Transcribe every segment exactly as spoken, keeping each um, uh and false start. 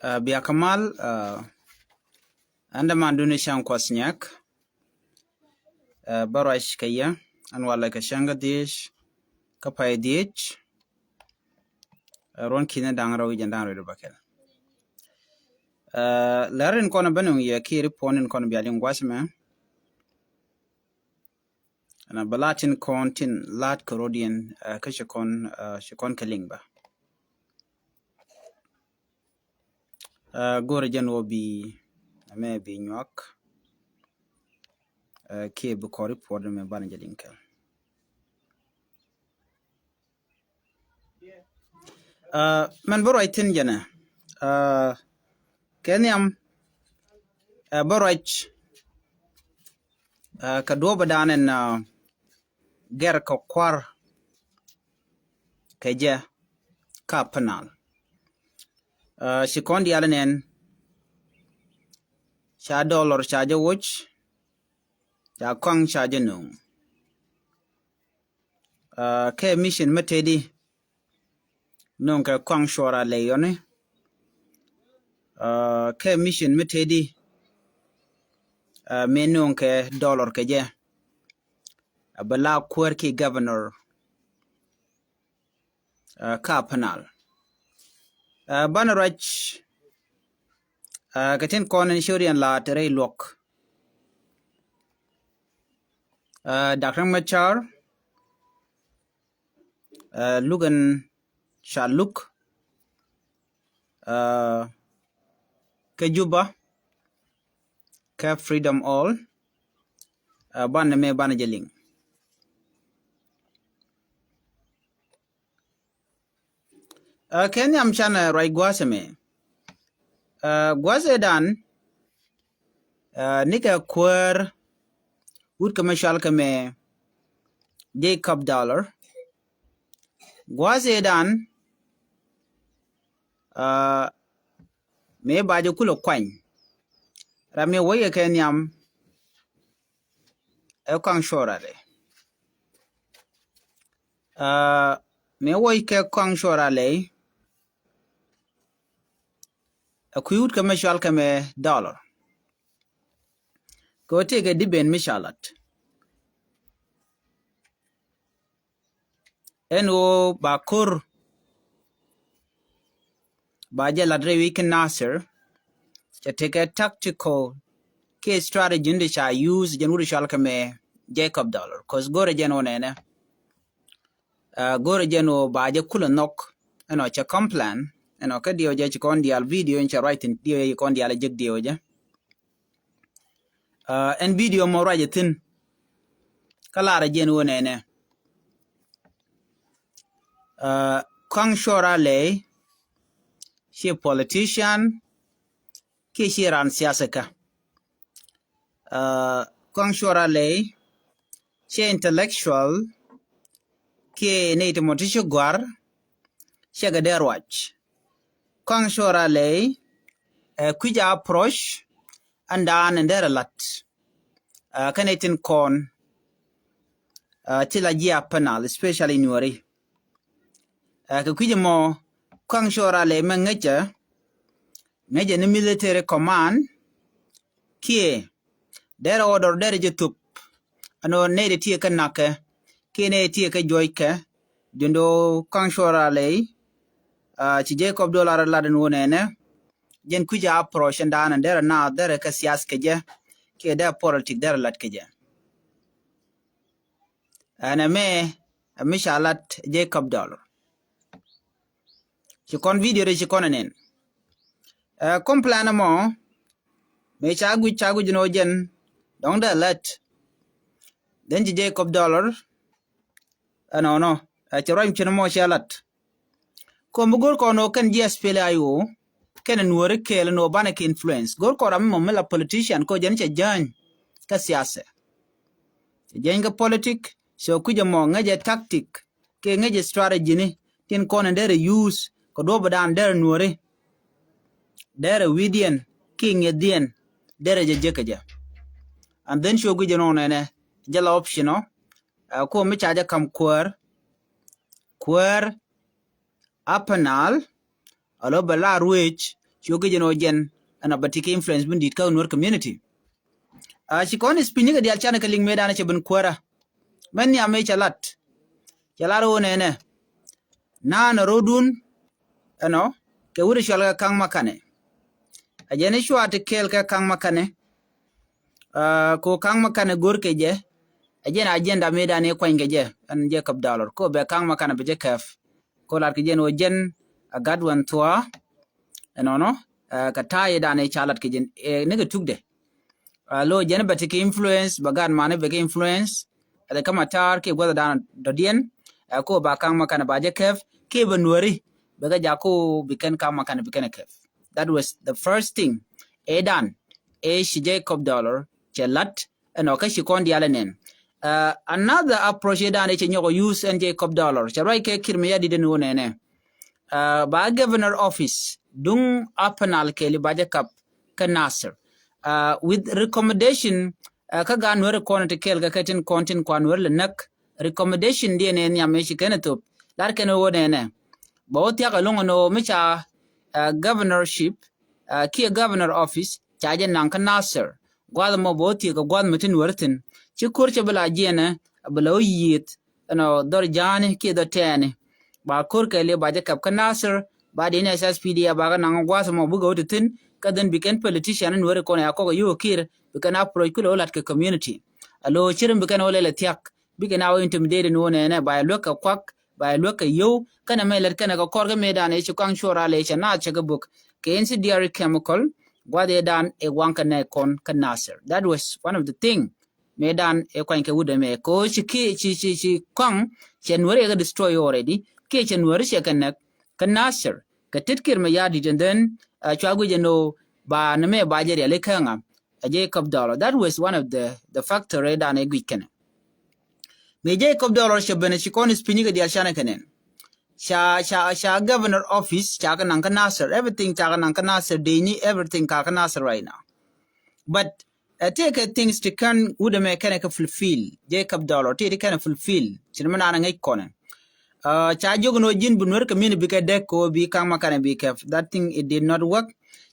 Ɛ, bia kä mal, ɛ, ɛn dämandun i̱ cäŋ kuɔth nyɛk. Ɛ, bä ruac kɛ yɛ ɛn walɛ kɛ cäŋ kä dhiec kä pay dhiec. Ɛ, ruɔ̱n ki̱n da̱ŋ rɛw i̱ jɛn da̱ŋ rɛw i̱ bä kɛl. Ɛ, lɛr in kɔn bä nuŋ yɛ kiɛ ri puɔ̱n in kɔn bia liŋ gua̱c mɛ. Ɛn a bä la̱t tin kɔn tin la̱t kɛ rɔ̱diɛn, ɛ, kä ci kɔn, ɛ, ci kɔn kɛ liŋ bä. Ɛ, go̱rɛ jɛn wä bi, ɛmɛ bi nyuak. Ɛ, kiɛ bi kɔri puɔt mɛ banɛ jɛ liŋ kɛl. Ɛ, mɛn bä ruac thi̱n jɛnɛ. Ɛ, kɛ nhiam, ɛ, bä ruac, ɛ, kɛ duɔ̱ɔ̱p dan ɛn, ɛ, gɛr kɛ kua̱r kɛ jɛ ka Upper Nile. Ɛ, ci kɔn diaal nɛn ca dollar ca jɛ woc, ca kɔaŋ ca jɛ nuŋ. Ɛ, kɛ mission mi tëëdi nuŋ kɛ kɔaŋ cuɔra lɛ yɔni. Ɛ, kɛ mission mi tëëdi, ɛ, mi nuŋ kɛ dollar kɛ jɛ. Ɛ, bɛ la kuäär ki governor, ɛ, ka Upper Nile. Ɛ, banɛ ruac, ɛ, kɛ tin kɔn in ci riɛn la te rɛy luɔk. Ɛ, Doctor Machar, ɛ, luk ɛn ca luk, ɛ, kä Juba, kä Freedom Hall, ɛ, banɛ mɛ banɛ jɛ liŋ. Ɛ, kɛ nhiam canɛ ruac gua̱a̱th ɛmɛ. Ɛ, gua̱a̱th ëëdan, ɛ, nikɛ kuäär wut kɛ mɛ cual kɛ mɛ Jacob Dollar. Gua̱a̱th ëëdan, ɛ, mëë ba jɛ kulɛ kuany. Ram mi wä yɛ kɛ nhiam ɛ kɔaŋ cuɔra lɛ. Ɛ, mëë wä kɛ kɔaŋ cuɔra lɛ, ɛ kui̱ wut kɛ mɛ cual kɛ mɛ dollar. Kɛ wä tëëkɛ diben mi ca lat. Ɛn ɣöö ba ko̱r ba jɛ lat rɛy wi̱c kä Nasir, cɛ tekɛ tactical kiɛ strategy ni di ca use jɛn wut cual kɛ mɛ Jacob Dollar. Cause go̱rɛ jɛn wä nɛnɛ. Ɛ, go̱rɛ jɛn wä ba jɛ kulɛ nhɔk. Ɛnɔ cɛ complain. Ɛnɔ kä diɛw jɛ ci kɔn diaal video in cɛ ruac thi̱n diɛw jɛ ci kɔn diaal jek diɛw jɛ. Ɛ, ɛn video mɔ ruac thi̱n. Kä lar jɛn wä nɛnɛ. Ɛ, kɔaŋ cuɔra lɛy, ci politician, kiɛ ci ran siasa kä. Ɛ, kɔaŋ cuɔra lɛy, ci intellectual, kiɛ nɛy ti mɔ ti ci gɔ̱a̱r, cɛ kɛ dee ruac. Kɔaŋ cuɔra lɛy, ɛ, kui̱c a approach, ɛn daan ɛn derɛ lat. Ɛ, kɛnɛ tin kɔn, ɛ, ti la ji̱ Upper Nile, especially Nuɔri. Ɛ, kɛ kui̱c mɔ, kɔaŋ cuɔra lɛy mɛ ŋäcä, ŋäcä ni military command, kiɛ derɛ order derɛ jɛ thop. Ɛn ɣöö nɛy ti tiɛ kä na̱kɛ kiɛ nɛy ti tiɛ kä juɔckɛ. Ji̱n do̱ kɔaŋ cuɔra lɛy, ɛ, ci Jacob Dollar lat ɛn wä nɛnɛ. Jɛn kui̱c a approach ɛn daan ɛn derɛ naath derɛ kä siasa kɛ jɛ kiɛ derɛ politic derɛ lat kɛ jɛ. Ɛn ɛmɛ ɛ mi ca lat Jacob Dollar. Ci kɔn video de ci kɔn ɛ nɛn. Ɛ, complain mɔ mëë ca guic ca guic ni wä jɛn dɔ̱ŋ dee lät. Then ci Jacob Dollar, ɛnɔnɔ, ɛ, cɛ ruac mi cin mɔ cɛ lat. Kɔn bi go̱r kɔn wä kɛn ji̱ SPLA-IO kɛn Nuɔri kɛɛl ni wä banɛ kɛ influence. Go̱r kɔn ram mi mɔ mi la politician kɛ wä jɛn cɛ jäny kä siasa. Cɛ jäny kä politic, cɛ kui̱c ɛmɔ ŋäcɛ tactic kiɛ ŋäcɛ strategy ni tin kɔn in derɛ use kɛ duɔ̱p dan derɛ Nuɔri. Derɛ wi̱diɛn kiɛ ŋiɛthiɛn derɛ jɛ jek kɛ jɛ. And then cuɛ guic ɛnɔnɔ ɛnɛ jɛ la option ɔ, ɛ, kɔ mi ca jɛ kam kuäär, kuäär Upper Nile, alo bɛ la ruec Cu kɛ jɛn ɔ jɛn ɛnɔ bɛ ti kɛ influence bin dit kä Nuer community. Ci kɔn ispiny ni kɛ dial canɛ kɛ liŋ mëë danɛ cɛ bin kuäärä. Mɛn nhiam mëë cɛ lat, cɛ lat ɣöö nɛnɛ naanɛ rɔdun ɛnɔ kɛ wut cual kɛ Kaŋ Makanɛ. A jɛn i̱ cua ti kɛɛl kɛ Kaŋ Makanɛ. Ko Kaŋ Makanɛ go̱r kɛ jɛ, a jɛn agenda mëë danɛ kuany kɛ jɛ ɛn Jacob Dollar ko bɛ Kaŋ Makanɛ bɛ jɛ kɛɛf. Ko lat kɛ jɛn ɣöö jɛn a gat wän thuɔ̱ɔ̱ ɛnɔnɔ kɛ ta̱a̱ i̱ danɛ ca lat kɛ jɛn ni kɛ tukdɛ. Lo jɛn bɛ ti kɛ influence, bɛ gat manɛ bɛ kɛ influence. Ɛdɛ kä Matar kiɛ gua̱th dan dɔ̱diɛn ko ba Kaŋ Makanɛ ba jɛ kɛɛf kiɛ bɛ Nuäri bɛ kɛ jaku bi kɛn Kaŋ Makanɛ bi kɛn kɛɛf. That was the first thing. Ɛ dan ɛ ci Jacob Dollar cɛ lat ɛnɔ kä ci kɔn dial ɛnɛn. Another approach ɛ dan ɛ cɛ nyɔk use ɛn Jacob Dollar cɛ ruac kɛ Kiir Mayardit ɛn wun ɛnɛ. Ba governor office duŋ Upper Nile kɛɛli ba jɛ kap kä Nasir. With recommendation kä gat Nuäri kɔn ti kɛɛl kɛ kɛ tin kɔn tin kua Nuäri lɛ näk. Recommendation diɛn ɛ nhiam ɛ ci kɛn ɛ thop lar kɛn ɛ wun ɛnɛ. Bɛ wä thiak ɛlɔŋ ɛn ɣöö mi ca governorship kiɛ governor office ca jɛ naŋ kä Nasir. Gua̱th mɔ bɛ wä thiek kɛ gua̱th mi tin wär thi̱n ci ko̱r cɛ bi la jiɛnɛ bi la wä yieth ɛnɔ dhɔr ja̱a̱ni kiɛ dhɔr tɛɛni. Ba ko̱r kɛ liep ba jɛ kɛp kä Nasir ba di ni S S P D F ba kɛ naŋ gua̱th mɔ bikɛ wä ti thi̱n. Kä dhin bi kɛn politician in wär ikɔn ya kɔk yio̱k Kiir bi kɛn approach kulɛ wä lat kɛ community. A lo̱o̱ cirim bi kɛn wä lɛl ɛ thiak bikɛ na wä intimidate ni wä nɛnɛ ba luäk kɛ kuak ba luäk kɛ yio̱w. Kɛnɛ mɛ lɛt kɛnɛ kɛ kɔr kɛ mëë dan ɛ ci kɔaŋ cuɔr alɛ cɛ naath cɛ kɛ buk kɛ incendiary chemical. Gua̱th ɛ dan ɛ waŋ kɛ nɛ kɔn kä Nasir. That was one of the thing. Mëë dan ɛ kuany kɛ wut ɛmɛ ko ci ki ci ci ci kɔaŋ cɛ Nuäri ɛ kɛ destroy already kiɛ cɛ Nuäri cɛ kɛ nɛk kä Nasir kɛ tet Kiir Mayardit and then cua guic ɛn ɣöö ba ni mɛ ba jɛ riali kä ŋa. A Jacob Dollar. That was one of the the factor ɛ dan ɛ guic kɛnɛ. Mëë Jacob Dollar cɛ ben ci kɔn ispiny kɛ dial canɛ kɛ nɛn. Ca ca ca governor office ca kɛ naŋ kä Nasir, everything ca kɛ naŋ kä Nasir, dee ni everything ca kɛ Nasir right now. But ɛ tëëkɛ things ti kɛn wut ɛmɛ kɛnɛ kɛ fulfill. Jacob Dollar tëë ti kɛnɛ fulfill ci ni mi naan ŋäc kɔnɛ. Ca jiök ni wä ji̱n bi Nuäri kɛ min bikɛ däk kɛ wä bi Kaŋ Makanɛ bikɛ. That thing it did not work.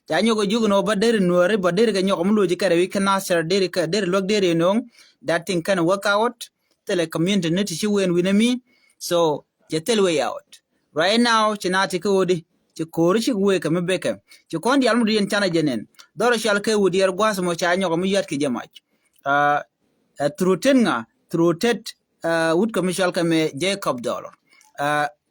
Ca nyɔk jiök ni wä bä deri Nuäri bä deri kɛ nyɔk mi lo̱c kɛ rɛwi kɛ Nasir deri kɛ deri luäk deri nööŋ. That thing kɛn work out. Thilɛ community ni ti ci wen wi̱nɛ mi. So cɛ thil way out. Right now ci na ti kä wä di ci ko̱ri cik wee kɛ mi bekɛ ci kɔn dial mi di yɛn canɛ jɛ nɛn. Dhɔr cual kɛ wä diɛɛr gua̱th mɔ ca nyɔk mi yɔt kɛ jɛ mac. Through tet ŋa through tet wut kɛ mi cual kɛ mɛ Jacob Dollar.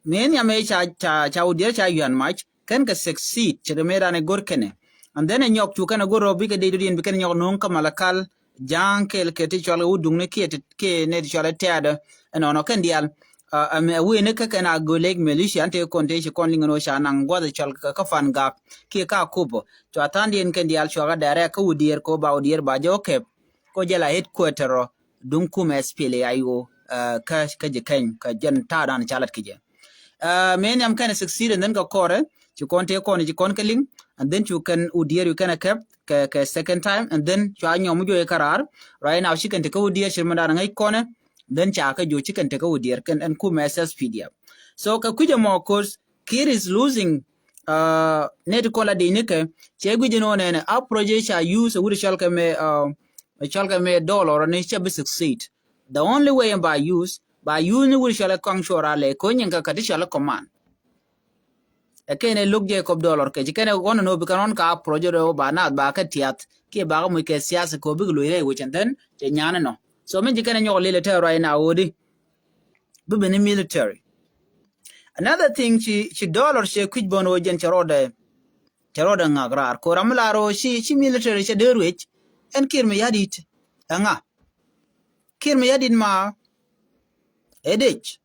Mëë nhiam ëë ca ca ca wut diɛɛr ca yuan mac kɛn kɛ succeed cɛ kɛ mëë ran ɛ go̱r kɛnɛ. And then ɛ nyɔk cu kɛn ɛ go̱r rɔ bikɛ dee dodiɛn bi kɛn nyɔk no̱o̱ŋ kä Malakal ja̱a̱ŋ kɛɛl kɛ ti cual kɛ wut duŋni kiɛ ti kiɛ nɛ ti cual ɛ tɛɛdɛ. Ɛnɔnɔ kɛn dial ɛmɛ ɛ wee ni kä kɛn a go̱lek militia an tëë kɔn tëë ci kɔn liŋ ɛn ɣöö ca naŋ gua̱th ɛ cual kä Fangak kiɛ ka Akobo. Cua tha̱a̱ŋdiɛn kɛn dial cuakä dɛrɛ kä wut diɛɛr kɛ wä ba wut diɛɛr ba jɛ wä kɛp. Ko jɛ la headquarter rɔ duŋ kumɛ S P L A I O kä kä jɛ kɛny kä jɛn ta̱a̱ dan ca lat kɛ jɛ. Mëë nhiam kɛn succeed and then kɛ kɔrɛ ci kɔn tëë kɔn ci kɔn kɛ liŋ and then cu kɛn wut diɛɛr yu kɛn a kɛp kɛ kɛ second time and then cua nyɔm mi juɔc kä raar. Right now ci kɛn te kä wut diɛɛr ci mi dan ŋäc kɔnɛ. Then ca kɛ juɔc ci kɛn te kä wut diɛɛr kɛn ɛn kumɛ S S P D F. So kɛ kui̱c ɛmɔ cause Kiir is losing. Nɛ ti kɔn la dic ni kɛ cɛ guic ni wä nɛnɛ approach ca use wut cɔl kɛ mɛ cɔl kɛ mɛ Dollar ni cɛ bi succeed. The only way ba use ba use ni wut cɔl kɔŋ cuɔr alɛ ko nyin kɛ kɛ ti cɔl command. Ɛ kɛn ɛ lo̱k Jacob Dollar kɛ ci kɛn ɛ ɣɔn ni wä bi kɛn ɣɔn ka approach rɛ wä ba naath ba kɛ tiath kiɛ ba kɛ muc kɛ siasa ko bik loc rɛ wec and then cɛ nyan ni nɔ. So min ci kɛn ɛ nyɔk lil ɛ tɛ ruac na wä di. Bi ben ni military. Another thing ci ci Dollar cɛ kui̱c bän wä jɛn cɛ rɔɔdɛ cɛ rɔɔdɛ ŋak raar ko ram mi la rɔ ci ci military cɛ dee ruec. Ɛn Kiir Mayardit ɛ ŋa? Kiir Mayardit ma ɛ dec.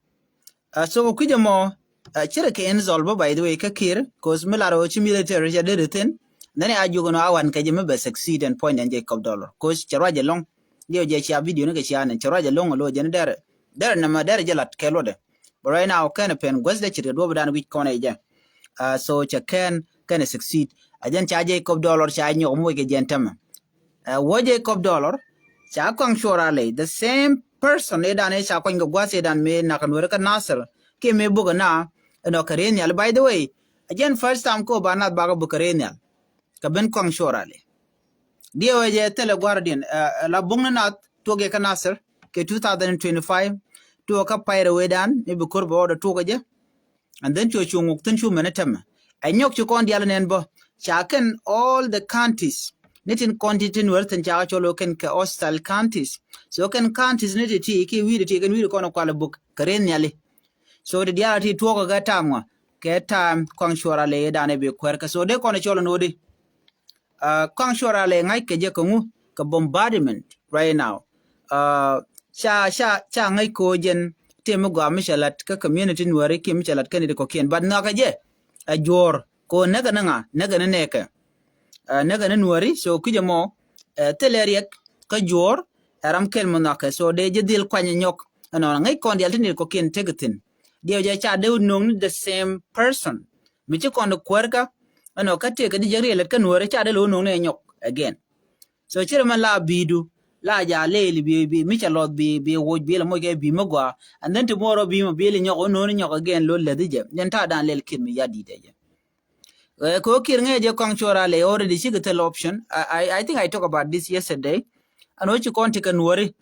So kɛ kui̱c ɛmɔ ci rɛ kɛ insult bä by the way kä Kiir cause mi la rɔ ci military cɛ dee ruec thin. Then a jiök ɛn a wan kɛ jɛ mi bɛ succeed ɛn point ɛn Jacob Dollar cause cɛ ruac ɛlɔŋ. Diɛ jɛ cia video ni kɛ cia ni cɛ ruac ɛlɔŋ ɛlɔ jɛ ni dɛrɛ dɛrɛ nɛmɛ dɛrɛ jɛ lat kɛ luɔtdɛ. But right now kɛn pɛn guäthdɛ ce̱tkɛ duɔ̱ɔ̱p dan wi̱c kɔn ɛ jɛ. So cɛ kɛn kɛn succeed a jɛn ca Jacob Dollar ca nyɔk muɔc kɛ jɛn tämɛ. Wä Jacob Dollar ca kɔaŋ cuɔr alɛ the same person ëë dan ëë ca kuany kɛ gua̱th ëë dan mëë nak nuɛri kä Nasir kiɛ mëë buk ɛna. Ɛnɔ kɛ riey nhial by the way. Jɛn first time ko ba nath bakɛ bukɛ rɛy nhial kɛ ben kɔaŋ cuɔrali. Diɛwɛ jɛ thilɛ gua̱rdiɛn la buŋni nath tuɔk yɛ kä Nasir kɛ two thousand and twenty-five, tuɔk kä pay rɛ wecdan mi bi ko̱r bɛ ɣɔdɛ tuɔk jɛ. And then cuɔ cuŋ wuk thin cu mɛni tämɛ ɛ nyɔk ci kɔn dial nɛn bä ca kɛn all the counties ni tin kɔn ti tin wär thin ca cɔl wä kɛn kɛ hostile counties. So kɛn counties ni ti ti ki wi̱i̱ ti ti kɛn wi̱i̱ kɔn kual buk kɛ rɛy nhiali. So ti dial ti tuɔk kɛ ta̱a̱m ŋɔ kɛ ta̱a̱m kɔaŋ cuɔrali dan ɛ bi kuɛr kɛ so dee kɔn cɔl nodi. Kɔaŋ cuɔrali ŋa̱c kɛ jɛ kɛ ŋu kɛ bombardment right now. Ca ca ca ŋäc ko jɛn ti mi gɔaa mi cɛ lat kä community Nuäri kiɛ mi cɛ lat kɛn ti kɔkiɛn, but nhɔakɛ jɛ ɛ juɔ̱ɔ̱r ko näkɛ ni ŋa, näkɛ ni nɛkɛ. Näkɛ ni Nuäri, so kui̱cɛ mɔ thilɛ riɛk kä juɔ̱ɔ̱r ɛ ram kɛl mi nhɔakɛ, so dee jɛ dhil kuany nyɔk. Ɛnɔ ŋäc kɔn dial ti ni kɔkiɛn tekɛ thi̱n. Diɛw jɛ ca dee wä no̱o̱ŋ ni the same person mi ci kɔn di kuäärkä. Ɛnɔ kä tëëkä di jɛ riɛl lät kä Nuäri ca dee lo̱o̱ no̱o̱ŋ ni ɛ nyɔk again. So cirɛ mɛn la bi̱i̱du la ja leel bi bi mi ca lɔth bi bi woc bi la moc kɛ bi mi gɔaa. And then tomorrow bi mi bi li nyɔk wä no̱o̱ŋ ni nyɔk again lo läthi jɛ. Jɛn ta̱a̱ dan lɛl Kiir Mayardit ɛ jɛ. Kɛ wä Kiir ŋɛ jɛ kɔaŋ cuɔrali already cikɛ thil option. I, I, I think I talk about this yesterday. Ɛn wä ci kɔn ti kɛ Nuäri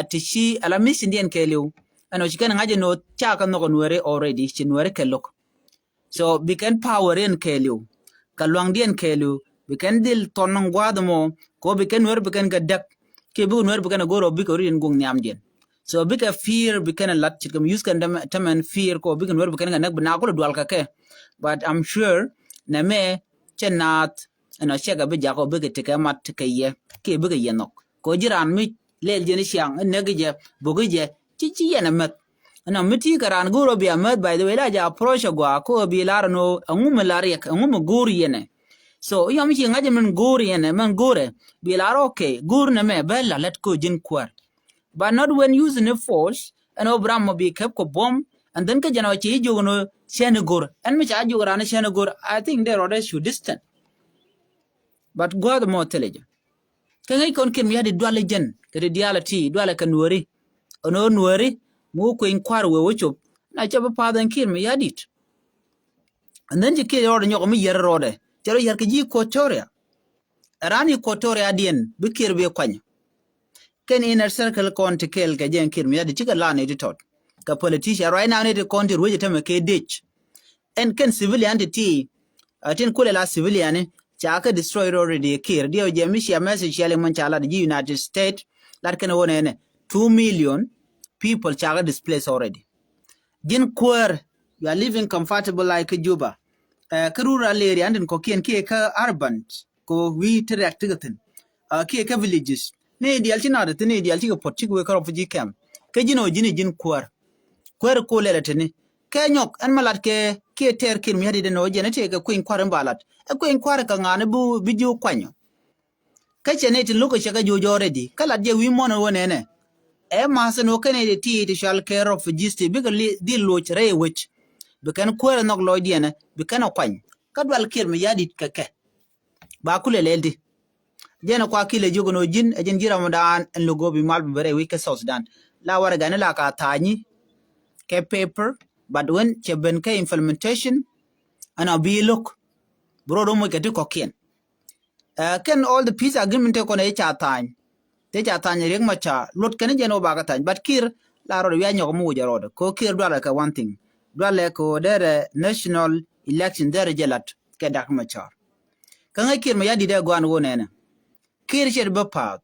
ti ci ala mission diɛn kɛɛliw. Ɛn wä ci kɛn ŋa̱c ɛn wä ca kɛ nhɔk ɛ Nuäri already ci Nuäri kɛ lo̱k. So bi kɛn power in kɛɛliw kɛ luaŋdiɛn kɛɛliw bi kɛn dhil thɔn ni gua̱a̱th mɔ. Kɛ wä bi kɛn Nuäri bi kɛn kɛ däk kiɛ bikɛ Nuäri bi kɛn kɛ go̱r ɔ bikɛ ri in guŋ nhiamdiɛn. So bikɛ fear bi kɛn ɛ lat ce̱tkɛ mi use kɛn tämɛn fear kɛ wä bikɛ Nuäri bi kɛn kɛ näk bi na kulɛ dual kɛ kɛ. But I'm sure nɛ mɛ cɛ naath ɛn ɔ cɛkɛ bi jakä wä bikɛ tekɛ mat kɛ yɛ kiɛ bikɛ yɛ nhɔk. Kɛ wä ji̱ raan mi lɛl jɛn i̱ ciaŋ i̱ näk i̱ jɛ bok i̱ jɛ ci ci yɛn ɛ mäth. Ɛnɔ mi ti kɛ raan go̱o̱r ɔ bi a mäth, by the way, la jɛ approach a gɔaa ko bi lar ɛn ɣöö ɛŋu mi la riɛk, ɛŋu mi go̱o̱r yɛn ɛ. So yɔm ci ŋa̱c ɛn min go̱o̱r yɛn ɛ, min go̱o̱r ɛ bi lar, okay, go̱o̱r nɛ mɛ bɛ la lät ko ji̱n kuäär. But not when using a force ɛn ɣöö bi ram mɔ bi kɛp kɔ buɔ̱m. And then kä jɛn ɔ ci jiök ɛn ɣöö cɛn i̱ go̱o̱r ɛn mi ca jiök raan i̱ cɛn i̱ go̱o̱r, I think dee rɔɔdɛ should distant. But gua̱a̱th ɛmɔ thilɛ jɛ. Kä ŋäc kɔn Kiir Mayardit dualɛ jɛn kɛ ti diaal ɛ ti dualɛ kɛ Nuäri. Ɛn ɣöö Nuäri mi wä kueny kua̱r wee wä cop na cɛ bi pa̱a̱th ɛn Kiir Mayardit. And then ci Kiir rɔɔdɛ nyɔk mi yɛr rɔɔdɛ cɛ rɔ yɛr kɛ ji̱ Equatoria. Ɛ raan Equatoria diɛn bi Kiir bi kuany. Kɛn inner circle kɔn ti kɛɛl kɛ jɛn Kiir Mayardit cikɛ la ni ti tɔt kɛ politician right now ni ti kɔn ti ruec ɛ tämɛ kɛ dec. Ɛn kɛn civilian ti ti a tin kulɛ la civilian ni ca kɛ destroy already. Kiir diɛw jɛ mi cia message ciali mɔn ca lat ji̱ United States lat kɛn wä nɛnɛ two million people ca kɛ displace already. Ji̱n kuäär, you are living comfortable like Juba. Kä rural area an tin kɔkiɛn kiɛ kä urban ko wi̱i̱ ti rɛk ti kɛ thi̱n kiɛ kä villages. Ni dial ci naat thi̱n ni dial ci kɛ puɔt ci kɛ wek kä refugee camp. Kä ji̱n ɔ ji̱n i̱ ji̱n kuäär. Kuäär ko lɛlɛ tini kɛ nyɔk ɛn ma lat kɛ kiɛ tɛɛr Kiir Mayardit ɛn ɔ jɛn ɛ tëë kɛ kueny kua̱r in ba lat ɛ kueny kua̱r kɛ ŋa̱a̱n bi ji̱ kuanyɔ. Kä cɛ ni ti lo̱k kɛ cɛ kɛ jo̱o̱c already kä lat jɛ wi̱i̱ muɔ̱n ɛ wä nɛnɛ. Ɛ ma̱th ɛn ɣöö kɛn ɛ ti ti cɔal kɛ refugees ti bikɛ dhil loc rɛy wec. Bi kɛn kuäär ɛ nhɔk lɔcdiɛn ɛ bi kɛn ɛ kuany. Kä dual Kiir Mayardit kɛ kɛ ba kulɛ lɛl ti. Jɛn ɛ kua kilɛ jiök ɛn ɣöö ji̱n ɛ ji̱n ji̱ ramdan ɛn lo̱k ɣöö bi mal bi bɛ rɛy wec kä South Sudan. La warɛ gani la ka tha̱a̱ny kɛ paper, but when cɛ ben kä implementation ɛn ɔ bi lo̱k. Bi rɔɔd wä moc kɛ ti kɔ̱kiɛn. Kɛn all the peace agreement te kɔn ɛ ca tha̱a̱ny. Te ca tha̱a̱ny Riek Machar luɔt kɛn jɛn wä bakɛ tha̱a̱ny, but Kiir la rɔɔdɛ wi̱i̱ a nyɔk mi wocɛ rɔɔdɛ ko Kiir dualɛ kɛ one thing. Dualɛ ko derɛ national election derɛ jɛ lat kɛ Dak Machar. Kä ŋäc Kiir Mayardit ɛ gɔaa ɛn ɣöö nɛnɛ Kiir cɛ dee bä pa̱a̱th.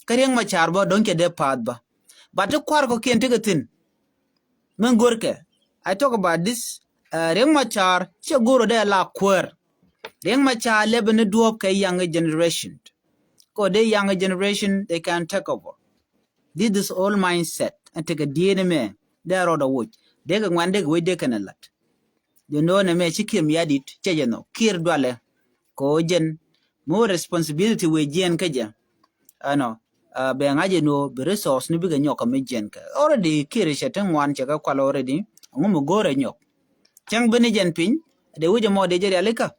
Kä Riek Machar bä do̱ŋ cɛ dee pa̱a̱th bä. But ti kua̱r kɔ̱kiɛn tekɛ thi̱n. Min go̱rkɛ, I talk about this. Riek Machar cɛ go̱r dee la kuäär. Riek Machar lɛpɛ ni duɔ̱ɔ̱p kɛ young generation. Kɔ dee young generation they can take over. This is all mindset. Ɛn tekɛ diee ni mɛ dee rɔɔdɛ woc dee kɛ ŋuan dee kɛ wec dee kɛn ɛ lat. Jɛ no̱o̱nɛ mɛ ci Kiir Mayardit cɛ jɛ nhɔk Kiir dualɛ. Kɔ jɛn mi wä responsibility wee jiɛn kä jɛ. Ɛnɔ bɛ ŋa̱c ɛn ɣöö bi resource ni bikɛ nyɔk kɛ mi jiɛn kɛ already Kiir cɛ ti ŋuan cɛ kɛ kual already. Ɛŋu mi go̱o̱rɛ nyɔk cäŋ bi ni jɛn piny. Dee wi̱c ɛmɔ dee jɛ rialikä.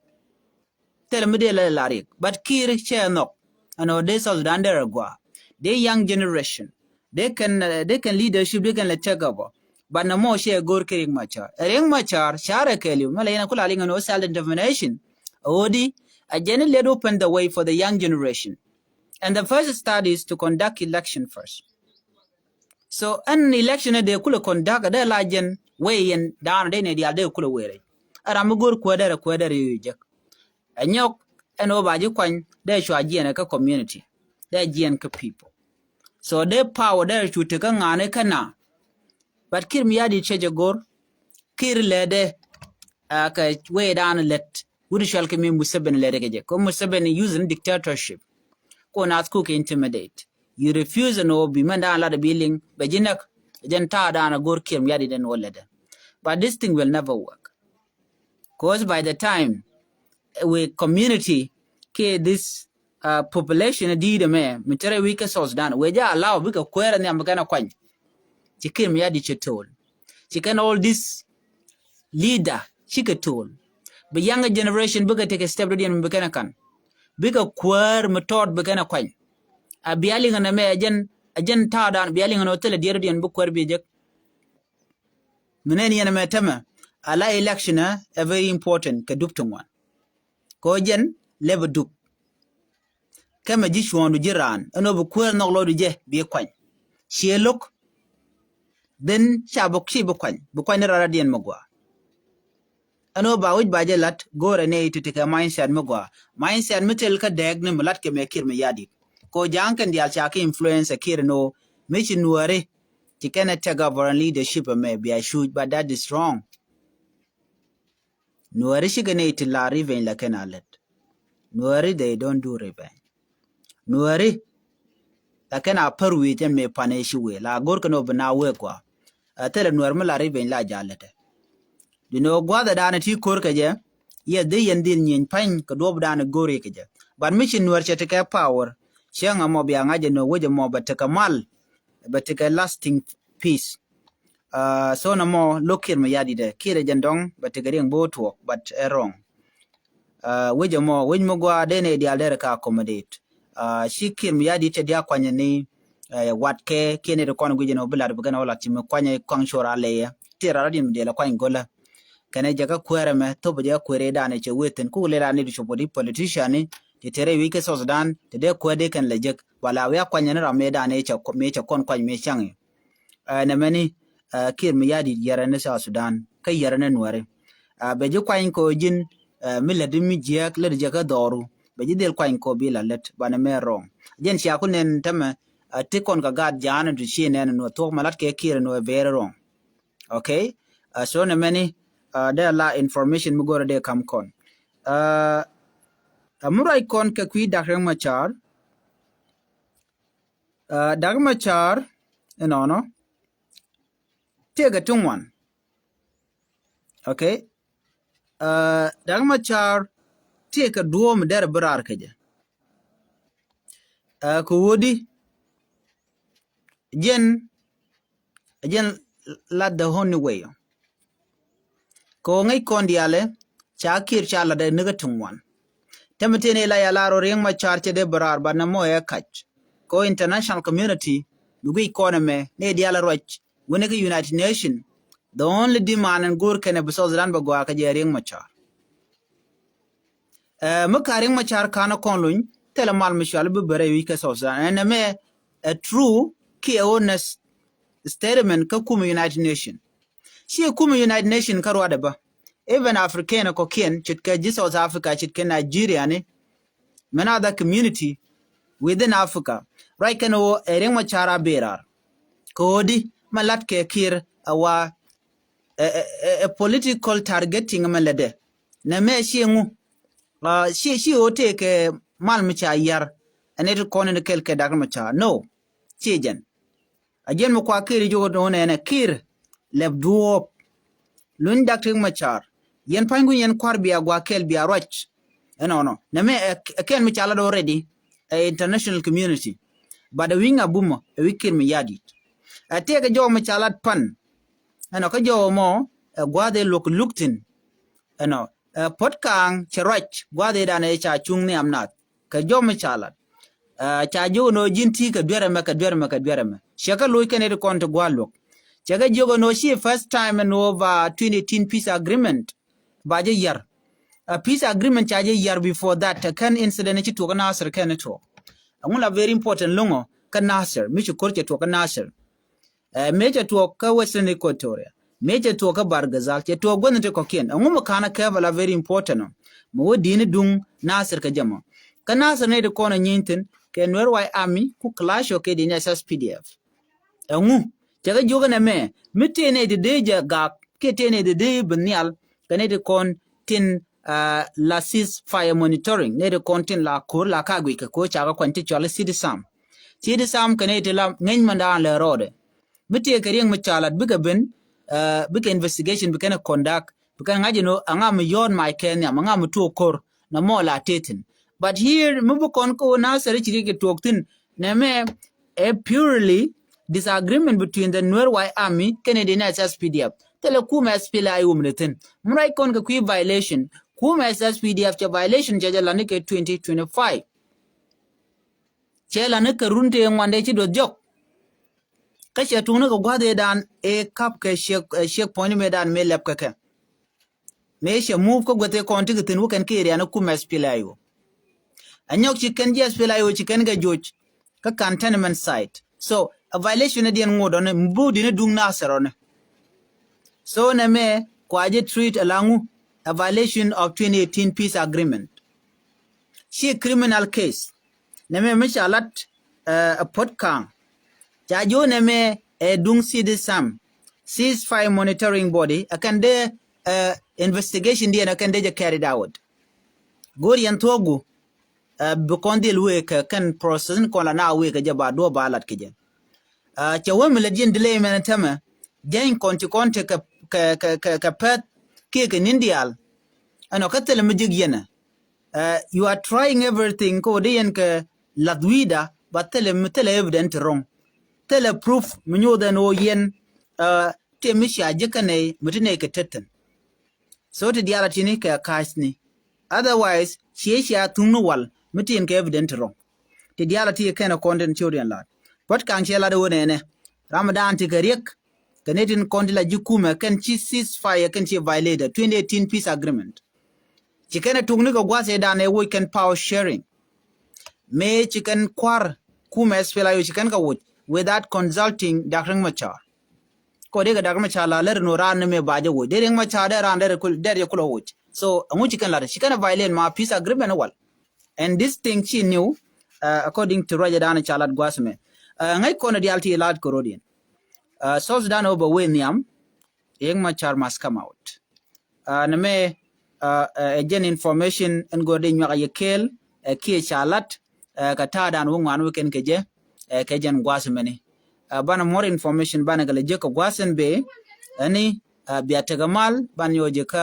Thilɛ mi dee la la Riek but Kiir cɛ nhɔk. Ɛnɔ dee South Sudan dee rɛ gɔaa. Dee young generation dee kɛn dee kɛn leadership dee kɛn lɛ take over. But nɔmɔ ciɛ go̱r kɛ Riek Machar. Riek Machar, carɛ kɛɛliw, mɛ lɛ yɛn a kula liŋ ɛn ɣöö self determination. Ɣöö di, a jɛn led open the way for the young generation. And the first start is to conduct election first. So ɛn election dee kulɛ conduct, dee la jɛn way yɛn daanɔ dee nɛ diaal dee kulɛ weerɛ. Ɛ ram mi go̱r kuäär dee rɛ kuäär dee rɛ yo̱ jek. Ɛ nyɔk ɛn ɣöö ba ji̱ kuany dee cua jiɛn kä community, dee jiɛn kä people. So dee power dee cu tekä ŋa̱a̱n kä na. But Kiir Mayardit cɛ jɛ go̱r, Kiir lɛdɛ, a kɛ way dan lɛt wut cual kɛ mi Museveni lɛdɛ kɛ jɛ. Kɛ Museveni using dictatorship. Ko naath ku kɛ intimidate. You refuse ɛn ɣöö bi mɛn dan lat bi liŋ bɛ ji̱ näk, jɛn ta̱a̱ dan a go̱r Kiir Mayardit ɛn ɣöö lɛdɛ. But this thing will never work. Cause by the time, eh, we community kɛ this, uh, population di̱i̱t ɛmɛ mi tɛrɛ wi̱i̱ kä South Sudan, we jɛ allow bikɛ kuäär nhiam bi kɛn a kuany. Ci Kiir Mayardit cɛ to̱l. Ci kɛn all this leader cikɛ to̱l. Bi younger generation bikɛ tekɛ step dɔ̱diɛn mi bi kɛn a kan. Bikɛ kuäär mi tɔɔt bi kɛn a kuany. A bia liŋ ɛn ɛmɛ a jɛn, a jɛn ta̱a̱ dan bia liŋ ɛn ɔ thilɛ diɛt dɔ̱diɛn bi kuäär bi jek. Mi nɛn yɛn ɛmɛ tämɛ, a la election ɛ very important kɛ dup ti ŋuan. Kɛ ɣöö jɛn lɛpɛ dup. Kɛmɛ ji̱ cuɔ̱ɔ̱ŋdu ji̱ raan ɛn ɣöö bi kuäär nhɔk lɔcdu jɛ bi kuany. Ciɛ lo̱k. Then ca bi ci bi kuany, bi kuany ni rara diɛn mi gɔaa. Ɛn ɣöö ba wi̱c ba jɛ la̱t go̱o̱rɛ ni ti ti kɛ mindset mi gɔaa. Mindset mi tel kä dɛɛk ni mi la̱t kɛ mɛ Kiir Mayardit. Kɛ ɣöö ja̱a̱ŋ kɛn diaal ca kɛ influence ɛ Kiir ni ɣöö mi ci Nuääri ci kɛn ɛ take over leadership ɛmɛ bia cuc, but that is wrong. Nuääri cikɛ nɛy ti la revenge la kɛn a lät. Nuääri, they don't do revenge. Nuääri la kɛn a pär wi̱i̱ cɛn mëë pan ëë ci wëë la go̱r kɛn ɔ bi na wëë gɔaa. Ɛ thilɛ Nuäär mi la revenge la ja̱ lätdɛ. Duundɛ ɣöö gua̱a̱th ɛ daanɛ ti ko̱r kɛ jɛ, yɛ dhil yɛn dhil nyieny pa̱ny kɛ duɔ̱ɔ̱p daanɛ go̱r kɛ jɛ. But mi ci Nuäär cɛ ti kɛ power, cieŋ ɛmɔ bia ŋa̱c ɛn ɣöö wec ɛmɔ bɛ tekɛ mal, bɛ tekɛ lasting peace. Uh, so nɔmɔ lo̱k Kiir Mayardit ɛ, Kiir ɛ jɛn dɔ̱ŋ bɛ tekɛ riɛŋ bi wä tuɔɔk, but ɛ wrong. Uh, wec ɛmɔ, wec mi gɔaa dee nɛy diaal derɛ kɛ accommodate. Uh, ci Kiir Mayardit cɛ diaal kuany ni, uh, wat kɛ kiɛ nɛy ti kɔn guic ɛn ɣöö bi lat bi kɛn ɣöö lat ci mi kuany ɛ kɔaŋ cuɔr a lɛyɛ. Ti rat radiɛn mi dee la kuany go̱lä. Kɛnɛ jɛ kä kuäärɛ mɛ, thop jɛ kä kuäärɛ danɛ cɛ wee thi̱n. Ku lɛ la nɛy ti cop kɛ di politician ni, ti tɛrɛ wi̱c kä South Sudan, ti dee kuäär dee kɛn lɛ jek. Ba la wi̱i̱ a kuany ni ram mëë danɛ cɛ, mëë cɛ kɔn kuany mëë cäŋ i̱. Ɛ, nɛmɛni, ɛ, Kiir Mayardit yɛrɛ ni South Sudan, kä yɛrɛ ni Nuääri. Ɛ, bɛ ji̱ kuany kɛ ɣöö ji̱n, ɛ, mi lät mi jiääk lät jɛ kä dhɔru. Bɛ ji̱ dhil kuany kɛ ɣöö bi la lät, banɛ mɛ wrong. Jɛn cia ku nɛn tämɛ, ɛ, ti kɔn kɛ gaat ja̱a̱n tu ci nɛn Nuäär thuɔ̱k ma lat kɛ Kiir Nuäär very wrong. Okay? Ɛ, so nɛmɛni, ɛ, dee la information mi go̱rɛ dee kam kɔn. Ɛ, ɛ, mi ruac kɔn kɛ kui̱ Dak Riek Machar. Ɛ, Dak Machar, inɔnɔ. Tëëkɛ ti ŋuan. Okay. Ɛ, Dak Machar tëëkɛ duɔ̱ɔ̱p mi derɛ bi raar kɛ jɛ. Ɛ, kɛ ɣöö di jɛn, jɛn la the only way. Kɛ ɣöö ŋäc kɔn diaalɛ ca Kiir ca lat ɛ nikä ti ŋuan. Tämɛ tëë ni la ya lar ɣöö Riek Machar cɛ dee bi raar, but nɔmɔ ɛ kac. Kɛ ɣöö international community bi guic kɔn ɛmɛ ni diaalɛ ruac. Wini kä United Nation, the only demand in go̱o̱r kɛnɛ bi South Sudan bɛ gɔaa kä jɛ Riek Machar. Ɛ, mi ka Riek Machar ka̱n kɔn luny, thilɛ mal mi cual bi bɛ rɛy wi̱c kä South Sudan. Ɛn ɛmɛ ɛ true kiɛ honest statement kä kumɛ United Nation. Ci kumɛ United Nation kä ruadɛ bä. Even African kɔkiɛn, ce̱tkɛ ji̱ South Africa, ce̱tkɛ Nigeria ni, mɛn other community within Africa. Ruac kɛn ɣöö ɛ Riek Machar a bi raar. Kɛ ɣöö di mɛ lat kɛ Kiir ɛ wa ɛ, ɛ, ɛ, ɛ political targeting mɛ lätdɛ. Nɛmɛ ci ŋu? Ɛ, ci, ci ɣöö tëëkɛ mal mi ca yar. Ɛn it kɔn in kɛl kɛ Dak Machar. No. Ci jɛn. A jiɛn mi kua Kiir jiök ɣöö nɛnɛ Kiir lɛp duɔ̱ɔ̱p. Luny Dak Riek Machar. Yɛn pa̱nyku yɛn kua̱r bia gua̱a̱k kɛl bia ruac. Ɛnɔnɔ. Nɛmɛ ɛ, ɛ kɛn mi ca lat already. Ɛ international community. But ɛ wi̱i̱ ŋa bumɔ, ɛ wi̱i̱ Kiir Mayardit. Ɛ tëëkɛ jɔw mi ca lat pan. Ɛnɔ kä jɔw mɔ, ɛ gua̱a̱th ɛ luɔk luk thi̱n. Ɛnɔ, ɛ Puɔt Kaŋ cɛ ruac, gua̱a̱th ɛ danɛ ca cuŋ nhiam nath. Kɛ jɔw mi ca lat. Ɛ, ca jiök nɔ ji̱n ti kɛ duer ɛmɛ, kɛ duer ɛmɛ, kɛ duer ɛmɛ. Cɛ kɛ loc kɛn it kɔn ti gua̱a̱th luɔk. Cɛ kɛ jiök ɛn ɣöö ci first time ɛn ɣöö ba twenty eighteen peace agreement ba jɛ yar. A peace agreement ca jɛ yar before that, ɛ kɛn incident ci tuɔk kä Nasir kɛn tuɔk. Ɛŋu la very important loŋɔ kä Nasir, mi ci ko̱r cɛ tuɔk kä Nasir. Ɛ mëë cɛ tuɔk kä Western Equatoria, mëë cɛ tuɔk kä Bahr el Ghazal, cɛ tuɔk guänh ti kɔ̱kiɛn. Ɛŋu mi ka̱n ɛ kɛp a la very important ɔ? Mi wä di̱i̱ni duŋ Nasir kɛ jɛ mɔ. Kä Nasir ni ti kɔn ɛ nyieeny thi̱n kɛ Nuer White Army ku clash ɔ kɛ di̱i̱ni S S P D F. Ɛŋu cɛ kɛ jiök ɛn ɛmɛ mi tëë nɛy ti dee jɛ gak kiɛ tëë nɛy ti dee bi nhial kɛ nɛy ti kɔn tin la ceasefire monitoring, nɛy ti kɔn tin la ko̱r la ka guic kɛ ko̱r ca kɛ kuany ti cɔal i̱ City Sam. City Sam kɛ nɛy ti la ŋeny mɛn daan lɛ rɔɔdɛ. Mi tëë kɛ Riek Machar lat bikɛ ben, bikɛ investigation bikɛn ɛ conduct bikɛn ŋa̱c ɛn ɣöö ɛŋa mi yɔ̱ɔ̱t mac kɛ nhiam, ɛŋa mi tuɔɔk ko̱r nɔmɔ la tëë thi̱n. But here mi bi kɔn kä ɣöö Nasir ci riɛk kɛ tuɔɔk thi̱n nɛmɛ ɛ purely disagreement between the Nuer White Army kɛnɛ di̱i̱n S S P D F. Thilɛ kumɛ S P L A I O mi ni thi̱n. Mi ruac kɔn kɛ kui̱ violation, kumɛ S S P D F cɛ violation cɛ jɛ la̱t ni kɛ twenty twenty-five. Cɛ la̱t ni kɛ run tëë ŋuan dee ci duɔth jɔk. Kä cɛ tuŋni kɛ gua̱th ëëdan ëë kap kɛ check, check point mëëdan mëë lɛp kɛ kɛ. Mëë cɛ move kä guäth ëë kɔn ti kɛ thi̱n wä kɛn kɛ area ni kumɛ S P L A I O. Ɛ nyɔk ci kɛn ji̱ S P L A I O ci kɛn kɛ joc kä cantonment site. So a violation ni diɛn ŋot ɔni mi bi di̱ni duŋ Nasir ɔni. So nɛmɛ kua jɛ treat ala ŋu, a violation of twenty eighteen peace agreement. Ci criminal case. Nɛmɛ mi ca lat ɛ Puot Kaŋ. Ca ji̱ ɣöö nɛmɛ ɛ duŋ City Sam, ceasefire monitoring body, ɛ kɛn dee ɛ investigation diɛn ɛ kɛn dee jɛ carried out. Go̱o̱r yɛn thuɔ̱k gu ɛ bi kɔn dhil wëë kɛ kɛn process ni kɔn la na wëë kɛ jɛ ba duɔ̱ɔ̱p ba lat kɛ jɛ. Ɛ cɛ wee mi lät ji̱n delay mɛn tɛmɛ jɛny kɔn ci kɔn te kɛ kɛ kɛ kɛ pɛth kiɛ kɛ ni̱n diaal. Ɛnɔ kä thilɛ mi ji̱k yɛn ɛ. Ɛ you are trying everything kä wä dee yɛn kɛ lath wi̱i̱da ba thilɛ mi thilɛ evidence ti ro̱ŋ. Thilɛ proof mi nyoth ɛn ɣöö yɛn ɛ tëë mi cia ji̱ kä nɛy mi ti nɛy kɛ tet thi̱n. So ti diaal a ti̱ni kɛ ka̱a̱cni. Otherwise ciɛ cia thuŋni wal mi tin kɛ evidence ti ro̱ŋ. Ti diaal a ti kɛn ɛ kɔn tin ciöt yɛn la̱t. Puɔ̱t Kaŋ ciɛ lat ɛ ɣöö nɛnɛ ram mi daan ti kɛ riɛk kɛ ni tin kɔn ti la ji̱ kumɛ kɛn ci ceasefire kɛn ci violate twenty eighteen peace agreement. Ci kɛn ɛ tuŋni kɛ gua̱th ëëdan ëë woc kɛn power sharing. Mëë ci kɛn kua̱r kumɛ S P L A I O ci kɛn kɛ woc without consulting Doctor Riek Machar. Kɔ dee kɛ Doctor Machar la lär ni raan ni mëë ba jɛ woc. Dee Riek Machar dee raan dee jɛ kulɛ woc. So ɛŋu ci kɛn lat ci kɛn ɛ violate ma peace agreement wal. And this thing ci new, uh, according to ruacɛ dan ca lat gua̱th mɛ. Uh, ŋäc kɔn diaal ti lat kɛ rot yɛn. Uh, South Sudan ɔ bɛ wee nhiam. Riek Machar must come out. Uh, nɛmɛ uh, uh, ɛ jɛn information ɛn gör di nyuak yɛ kɛɛl ɛ kiɛ ca lat uh, kɛ ta̱a̱ dan wä ŋuan wä kɛn kɛ jɛ uh, kɛ jɛn gua̱th mɛni. Uh, banɛ more information banɛ kɛ lɛ jek kɛ gua̱th ɛn bee ɛni uh, bia tekɛ mal banɛ yɔ jɛ kä